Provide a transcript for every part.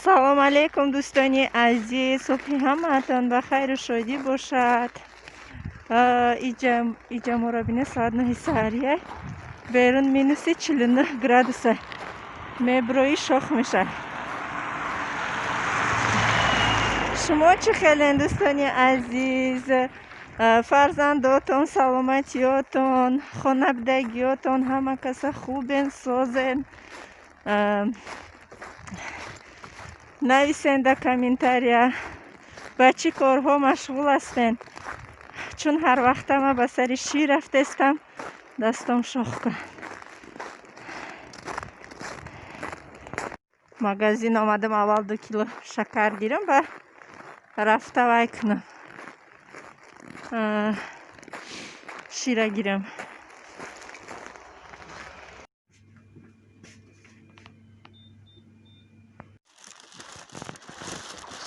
Салом алейкум, дӯстони азиз. Субҳи ҳамаатон ба хайру шодӣ бошад. Иҷа моро бинед, соат 9 саҳария. Берун минуси 49 градуса. Меброи шох мешавад. Шумо чӣ хелен, дӯстони азиз? Фарзандотон, саломатиётон, хонабдагиётон, ҳама каса хубен, созен? Нависен дар комментария, ба чӣ корҳо машғул ҳастен. Чун ҳар вақта ман ба сари шир рафтестам, дастом шох кун. Магазин омадам, аввал 2 кило шакар гирам, ба рафта вай кунам, шира гирам.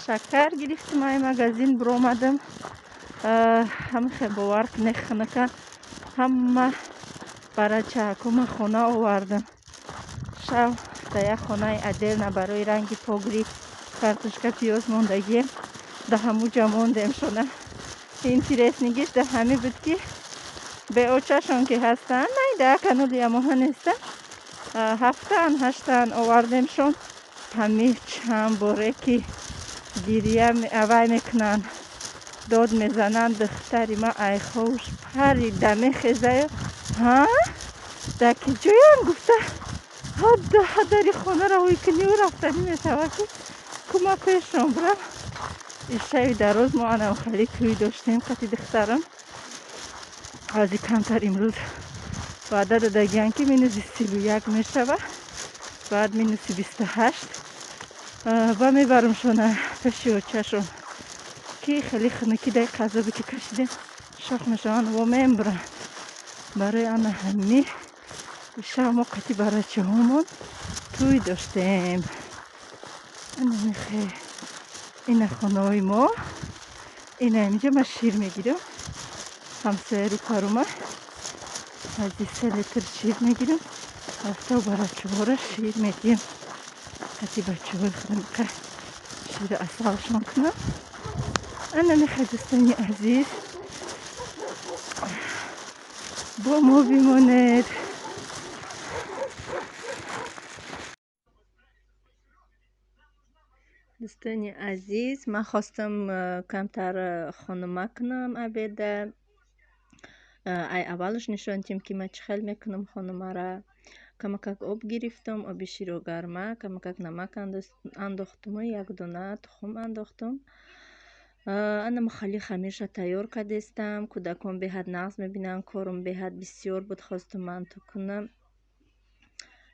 Шакар гирифтам, ай магазин биромадам. Ҳама бовар кунед, хунука ҳама барачаҳакума хона овардам. Шав дар як хонаи отдельно барои ранги погри картошка пиёз мондагием, да ҳамуҷа мондем шона. Интереснигиш да ҳами буд, ки беочашон ки ҳастанд, найда канули ямоҳа нестанд, ҳафтаан ҳаштаан овардемшон. Ҳами чанд боре ки гирия вай мекунанд, дод мезананд, духтари ма айховш парида мехезаю, ҳа, дар ки ҷоян гуфта, ҳадда дари хонаро ҳой куниву рафтанӣ мешавад, ки кӯмакояшон бурам. Ишави дароз мо анам хеле тӯй доштем қати духтарам. Ази камтар имрӯз ваъда додагиянд, ки минуси 31 мешава, баъд минуси 28. Ба мебарумшона пеши очашон, ки хеле хунукӣ дай қазобе ки кашидем, шох мешаванд, во мембуранд. Барои ана ҳами ишав мо қати барачаҳомон тӯй доштем. Анамихе ина хонаҳои мо. Ина инҷа ман шир мегирам, ҳамсоя рӯпарума, ази 3 литр шир мегирам, рафта барачаҳоро шир медиҳем. Қати бачаҳои худам шири асалшон кунам. Ана мехай, дӯстони азиз, бо мо бимонед. Дӯстони азиз, ман хостам камтар хонума кунам обеда. Ай аввалаш нишон диҳем, ки ман чӣ хел мекунам хонумара. Камакак об гирифтам, оби широ гарма, камакак намак андохтуму як дона тухм андохтум. Ана махали хамирша тайёр кардестам. Кӯдакон беҳад нағз мебинанд, корум беҳад бисёр буд, хостум манту кунам.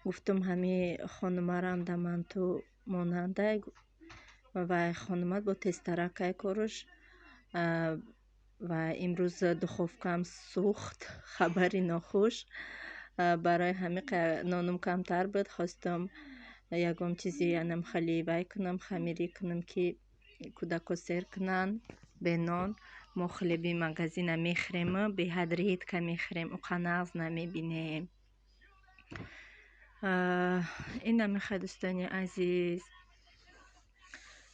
Гуфтум, ҳами хонумарам да манту монандай ва хонумат бо тезтаракай корш. Ва имрӯз духовкам сӯхт, хабари нохуш. Барои ҳами нонум камтар буд, хостум ягон чизи анам хали вай кунам, хамирӣ кунам, ки кӯдако сер кунанд бе нон. Мо хлеби магазина мехӯрем, беҳад редко мехӯрем, уқа нағз намебинем. Ина мехай, дӯстони азиз,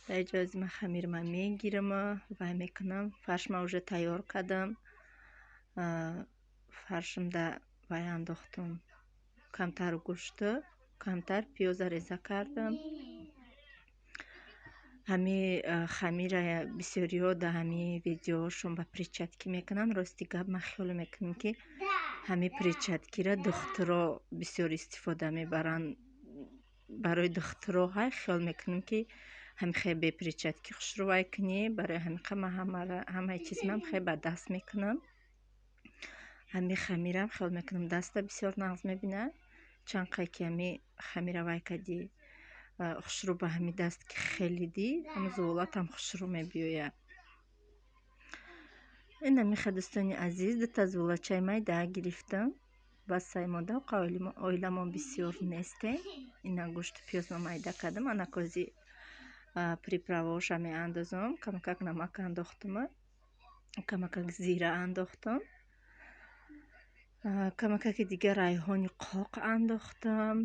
дар иҷози ман хамирма мегирам, вай мекунам. Фаршма уже тайёр кардам. Фаршмда вай андохтум, камтар гӯшту, камтар пиёза реза кардам. Ҳами хамира бисёриҳо дар ҳами видеоҳошон ба перчатки мекунанд. Рости гап, ман хиёл мекунам, ки ҳами перчаткира духтуро бисёр истифода мебаранд. Барои духтуро ҳай хиёл мекунам, ки ҳами хел бе перчатки хушрӯ вай кунӣ. Барои ҳамиқа ман ҳамаи чизмам хел ба даст мекунам. Ҳами хамирам хиёл мекунам даста бисёр нағз мебинад. Чанд қай ки ҳами хамира вай кардӣ, хушрӯ ба ҳами даст ки хелидӣ, ҳами зуволатам хушрӯ мебиёяд. Ина меха, дӯстони азиз, дута зуволачаи майда гирифтам. Бас саймода оиламон бисёр нестем. Ина гӯшту пиёзма майда кардам. Ана кози приправаоша меандозам. Камакак намак андохтум, камакак зира андохтам, камакаки дигар райҳони қоқ андохтам.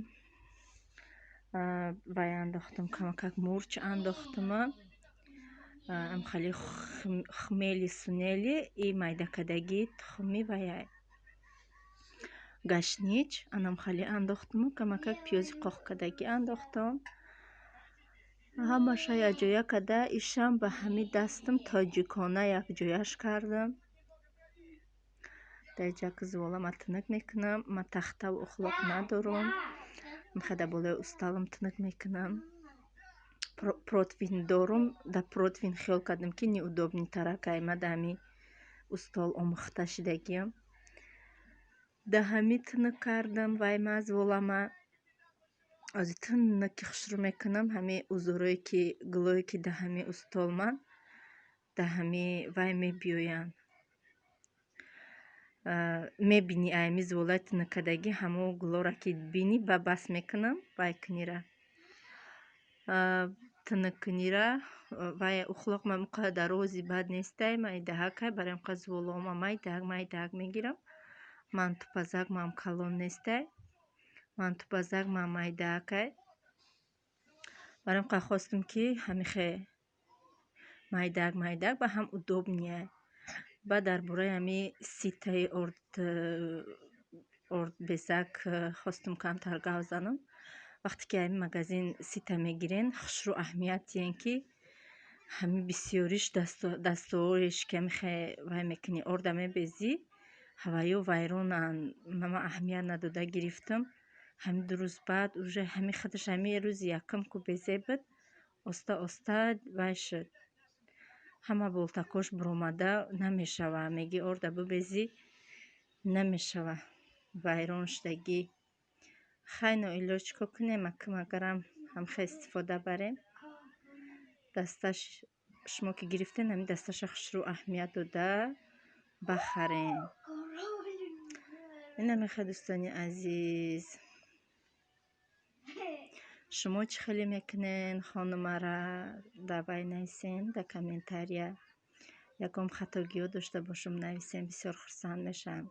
Вай андохтам, камакак мурч андохтама. Амхали хмели сунели и майдакадаги тухми ваяй гашнич анамхали андохтаму камакак пиёзи қоқкадаги андохтам. Ҳамаша якҷоя када ишам ба ҳами дастам тоҷикона якҷояш кардам. Дар ҷак зувола ма тинак мекунам. Ма тахтаву ухлоқ надорам. Мехада болои усталам тинак мекунам. Противень дорум, да противень хиёл кардам, ки неудобнитаракай, ма да ҳами устол омӯхта шидагиам. Да ҳами тинак кардам вай ма зуволама. Ози тинаки хушрӯ мекунам, ҳами узорое ки гулое ки да ҳами устолман, да ҳами вай мебиёянд. Мебинӣ ами зуволаи тинаккардагӣ, ҳамо гулоро ки бинӣ, ба бас мекунам вай кунира. Тинаккунира вай ухлоқ ма муқа дарози бад нестай, майдаҳакай, барои муқа зуволаома майдаҳак майдаҳак мегирам. Мантупазак мам калон нестай. Мантупазак мам майдаҳакай. Барои муқа хостум, ки ҳамихе майдаҳак майдаҳак ба ҳам удобнее. Баъд дар бораи ҳами ситаи ордбезак хостум камтар гап занам. Вақте ки ҳами магазин сита мегирен, хушрӯ аҳамият диҳен, ки ҳами бисёриш дастуориш ки ҳамихе вай мекунӣ, орда мебезӣ, ҳаваё вайронанд. Ман аҳамият надода гирифтам. Ҳами 2 рӯз баъд уже ҳами худаш ҳами рӯзи якум ку безе буд, оста оста вай шуд. Ҳама болтакош буромада намешава. Мегӣ орда бубезӣ, намешава. Вайрон шудагӣ. Хай, ноилоҷ, чӣ кор кунем, акм агарам ҳамхе истифода барем. Дасташ шумо ки гирифтен, ҳами дасташа хушрӯ аҳамият дода бахарен. Ина мехоҳед, дӯстони азиз. Шумо чӣ хеле мекунен хонумара, давай нависен дар комментария. Ягон хатогиҳо дошта бошам, нависем, бисёр хурсанд мешавам.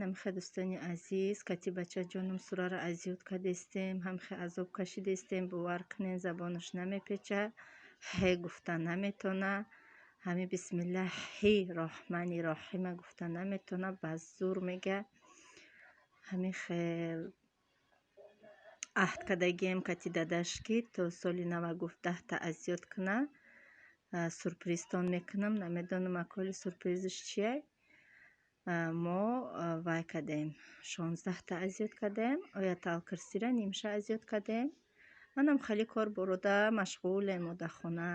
Намехоҳед, дӯстони азиз, кати бачаҷоном сураро азёд кардестем, ҳамхе азоб кашидестем, бовар кунен, забонаш намепеча, ҳе гуфта наметона, ҳами бисмиллаҳи роҳмани роҳима гуфта наметона, ба зур мега. Ҳами хел аҳд кардагием кати дадаш, ки то соли нава гуфт 10-та азёд куна, сюрпризтон мекунам. Намедонам аколи сюрпризаш чиай. Мо вай кардем, 16-та азёд кардем, ояталкурсира нимша азёд кардем. Манам хеле кор борода машғулем дар хона.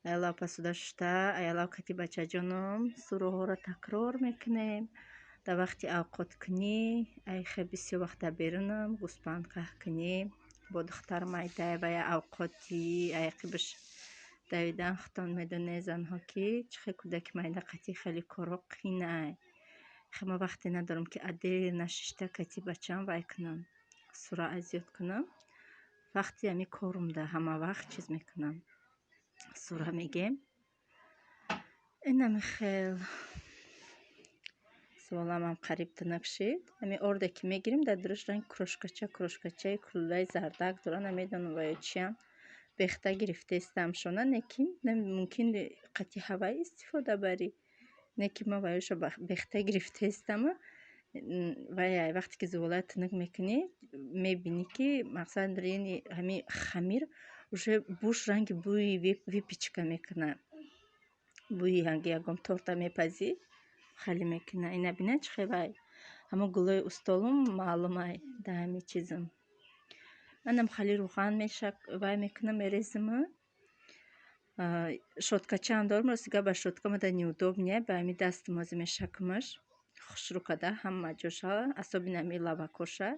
Аялав пасуда шушта, аялав кати бачаҷоном сураҳоро такрор мекунем. Дар вақти авқоткунӣ, айхе бисёр вақт дар берунам, гӯспанд қаҳкунӣ, бо духтар майдай вая авқотӣ, айқибаш давидан, худтон медонед, занҳо, ки чӣ хел кӯдаки майда қатӣ хеле корҳо қинай. Хе ма вақте надорам, ки адел нашишта кати бачаам вай кунам, сура азёд кунам. Вақти ҳами корумда ҳама вақт чиз мекунам. Сура мегем. Инами хел суоламам қариб тинак шид. Ҳами орде ки мегирем, дар дуруш ранг крошкача крошкачаи куллаи зардак дора, намедонам ваё чиям. Бехта гирифтаистам шона, не ки мумкин қати ҳавай истифода барӣ. Не ки ма ваёша бехта гирифтаистама. Вай вақте ки зуволаи тинак мекунӣ, мебинӣ, ки мақсад ҳами хамир уже буш ранги бӯи выпечка мекунад. Бӯи ягон торта мепазӣ, хеле мекунад. Ина бина, чӣ хел вай. Ҳамо гулои устолум маълумай дар ҳами чизам. Манам хеле рӯған вай мекунам, мерезима. Щёткачаам дорам, рости гап, ба щётка мада неудобнее, ба ҳами дастам ҳозир мешакмаш. Хушрӯ када ҳама ҷоша, особенно ҳами лавакоша,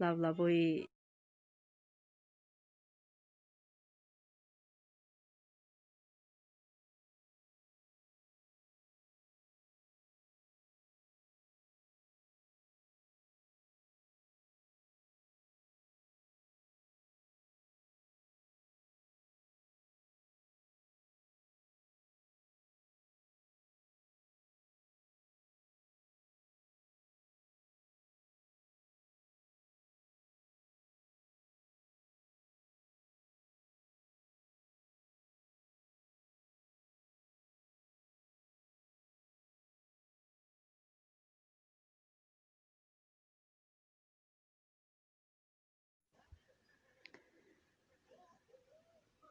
лавлавои.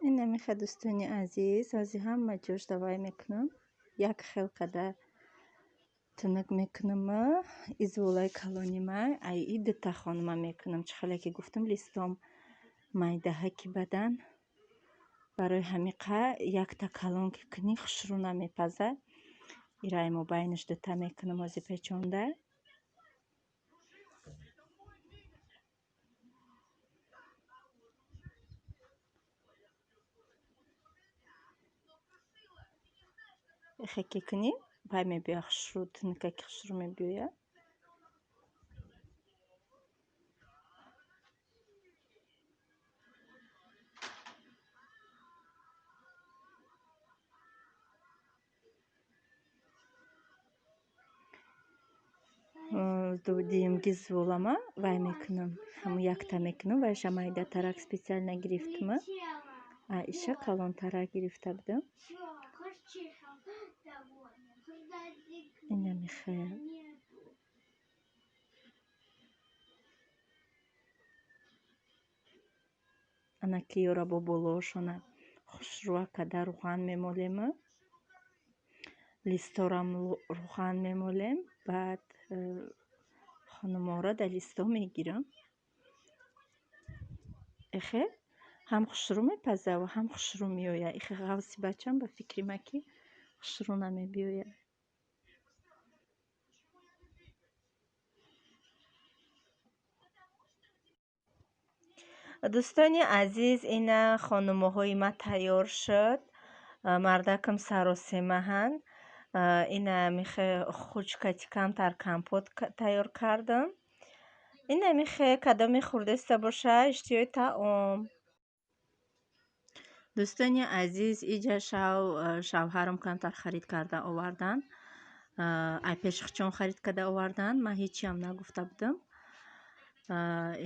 Инамиха, дӯстони азиз, ҳозир ҳама ҷош давай мекунам. Як хел қадар тунук мекунам. Изволаи калони май, ай и дута хонума мекунам. Чӣ хеле ки гуфтам, листом майдаҳаки бадан. Барои ҳамиқа якта калон ки кунӣ, хушрӯ намепазад. Ираи мобайнаш дута мекунам ҳозир печонда. Эхе ки кунӣ, вай мебиёяд хушрӯ, тунукаки хушрӯ мебиёяд. Дуюмги зволама вай мекунам. Ҳамун якта мекунам, вайша майдатарак специально гирифтма. А иша калонтарак гирифта будам. Инамихел. Ана ки ёра бо болоошона хушрӯа када руған мемолем. Листорам руған мемолем. Баъд хонуморо дар листо мегирам. Эхе ҳам хушрӯ мепаза ва ҳам хушрӯ меояд. Эхе ғавси бачам ба фикри ма ки хушрӯ намебиёяд. Дӯстони азиз, ина хонумоҳои ма тайёр шуд. Мардакам саросемаҳанд. Ина михе хучкати камтар компот тайёр кардам. Ина михе кадоме хӯрдаиста боша, иштиҳои таом. Дӯстони азиз, иҷа шавҳарам камтар харид карда овардан. Ай пешхчон харид карда овардан. Ман ҳечиам нагуфта будам.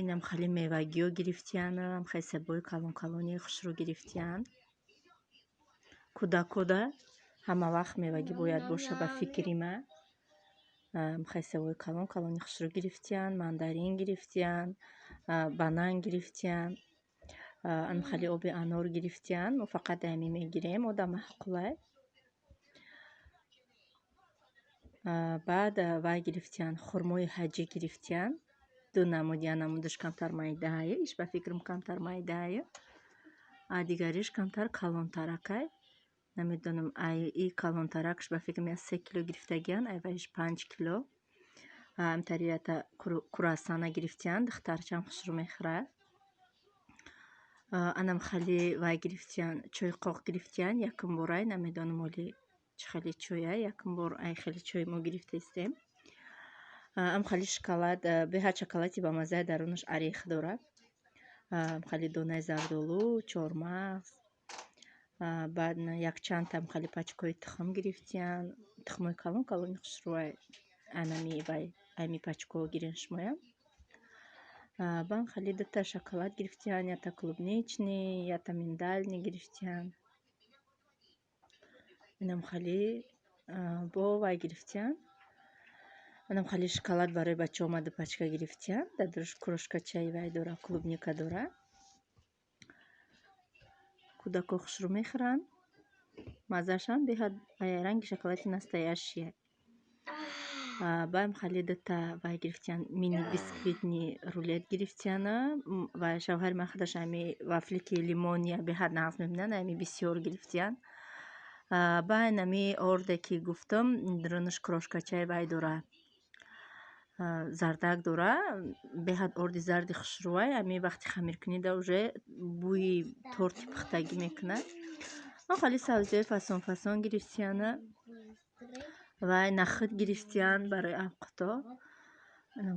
Инам хеле мевагиё гирифтиян, хеле себои калон-калони хушрӯ гирифтиян. Кӯдакода ҳама вақт мевагӣ бояд боша ба фикри ма. Хеле себои калон-калони хушрӯ гирифтиян, мандарин гирифтиян, банан гирифтиян, хеле оби анор гирифтиян. Мо фақат ами мегирем, одам маъқулай. Баъд вай гирифтиян, хурмои ҳаҷӣ гирифтиян. Ду намуд, я намудаш камтар майдаая, иш ба фикрам камтар майдаая, а дигариш камтар калонтаракай. Намедонам, ай и калонтаракш ба фикрам я 3 кило гирифтагиян, ай вайш 5 кило. Амтари ята круассана гирифтиян, духтарчам хушрӯ мехӯрад. Анам хеле вай гирифтиян, чойқоқ гирифтиян, якум борай, намедонам оли чӣ хеле чоя, якум бор ай хеле чой мо гирифтаистем. Ам хеле шоколад, беҳад шоколади ба маззаи дарунаш орех дорад. Ам хеле донаи зардолу, чормағз. Баъд якчанд там хеле пачкаҳои тухм гирифтиян, тухмҳои калон калони хушрӯай анами вай ами пачкаҳо гирен шумоям. Баъд хеле дута шоколад гирифтиян, ята клубничный, ята миндальный гирифтиян. Инам хеле бо вай гирифтиян. Анам хеле шоколад барои бачаҳо ма ду пачка гирифтиян. Дар дуруш кружка чай вай дора, клубника дора. Кӯдако хушрӯ мехӯранд. Маззаашам беҳад ранги шоколади настоящие. Баъд хеле дута вай гирифтиян, мини бисквитни рулет гирифтиян. Ва шавҳари ман худаш ами вафлики лимония беҳад нағз мебинанд, ами бисёр гирифтиян. Баъд ами орде ки гуфтам, дарунаш крошкачаи вай дора, зардак дора, беҳад орди зарди хушрӯай. Ами вақти хамиркунида уже бӯи торти пухтагӣ мекунад. Хеле сабзиҳои фасон фасон гирифтиян ва нахӯд гирифтиян барои авқото.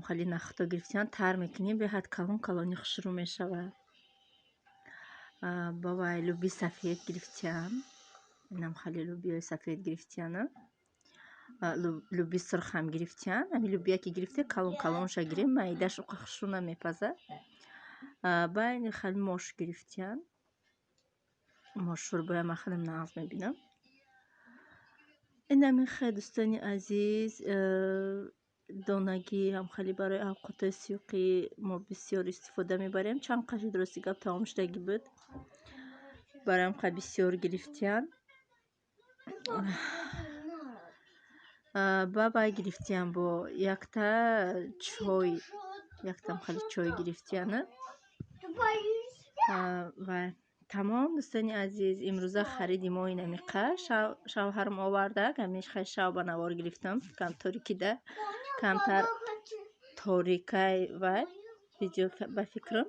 Хеле нахӯдо гирифтиян, тар мекунем, беҳад калон калони хушрӯ мешавад. Ба вай луби сафед гирифтиян. Инам хеле лубиҳои сафед гирифтиян. Луби сурхам гирифтиян. Ами лубия ки гирифте, калон калонша гирем, майдаш уқа хушрӯ намепазад. Баъд хеле мош гирифтиян. Мош шӯрбоя ман худам нағз мебинам. Инами хеле дӯстони азиз, донагӣ ҳам хеле барои авқотҳои сиёқӣ мо бисёр истифода мебарем. Чанд қаши дурусти гап тамом шудагӣ буд. Барам қа бисёр гирифтиян. Ба вай гирифтиян бо якта чой, яктам хеле чой гирифтиян. Ва тамом, дӯстони азиз, имрӯза хариди мо инамиқа. Шавҳарам оварда, ҳамиш хай шав ба навор гирифтам, кам торикида, камтар торикай вай видео ба фикрам.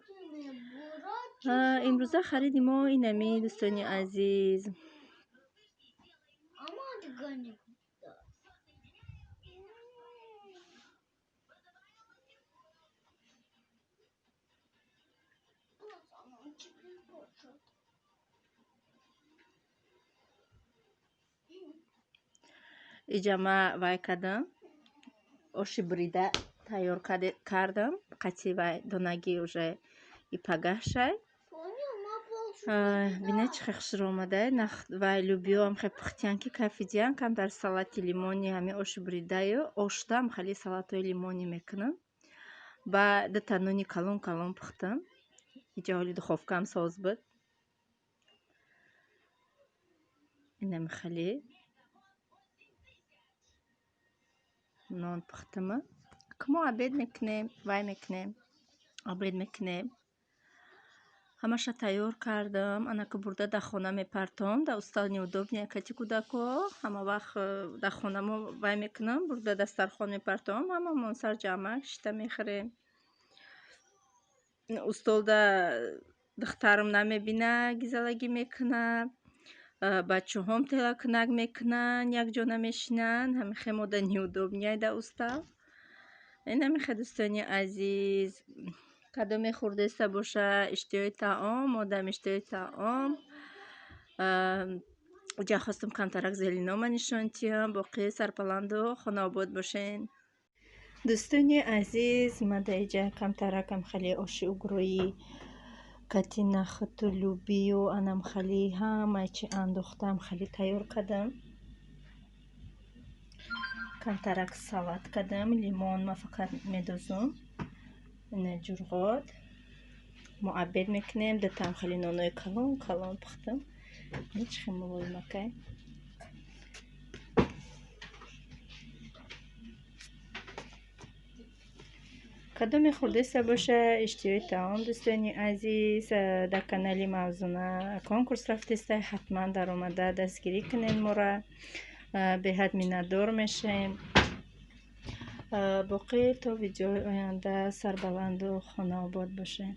Имрӯза хариди мо инами, дӯстони азиз. Иҷа ма вай кардам, оши бурида тайёр кардам, қати вай донаги уже и пагаҳшай. Бинед, чӣ хел хушро омадай. Вай любиёам хел пухтиян, ки кайфидиян. Камтар салати лимони ҳами оши буридаю оштам хеле салатҳои лимонӣ мекунам. Ба дута нони калон калон пухтам. Иҷа ҳоли духовкаам соз буд. Инами хеле нон пухтама. Мо обед мекунем, вай мекунем, обед мекунем. Ҳамаша тайёр кардам. Анака бурда дар хона мепартом. Дар устал неудобния кати кӯдако. Ҳама вақт дар хонамо вай мекунам, бурда дастархон мепартом. Ҳамамон сарҷамъа шита мехӯрем. Устолда духтарам намебина, гизалагӣ мекуна. Бачаҳом телакунак мекунанд, якҷо намешинанд. Ҳамихе мода неудобния дар устал. Инамихе, дӯстони азиз, кадоме хӯрдеста боша, иштиҳои таом, одам иштиҳои таом. Ҷа хостам камтарак зелинома нишон диҳам. Боқӣ сарпаланду хонаобод бошен. Дӯстони азиз, ма дар иҷа камтаракам хеле оши угрои кати нахӯту лӯбию анам хеле ҳамаи чи андохтам, хеле тайёр кардам. Камтарак салат кардам, лимон ма фақат медозум. Ина ҷурғот. Мо обед мекунем, дутам хеле нонои калон калон пухтам. Чӣ хел мулоимакай. Кадоме хӯрдеста боша, иштиҳои таом, дӯстони азиз, дар канали Мавзуна конкурс рафтеста, ҳатман даромада дастгирӣ кунед мора. Беҳад миннатдор мешавем. Боқӣ то видеои оянда сарбаланду хонаобод бошед.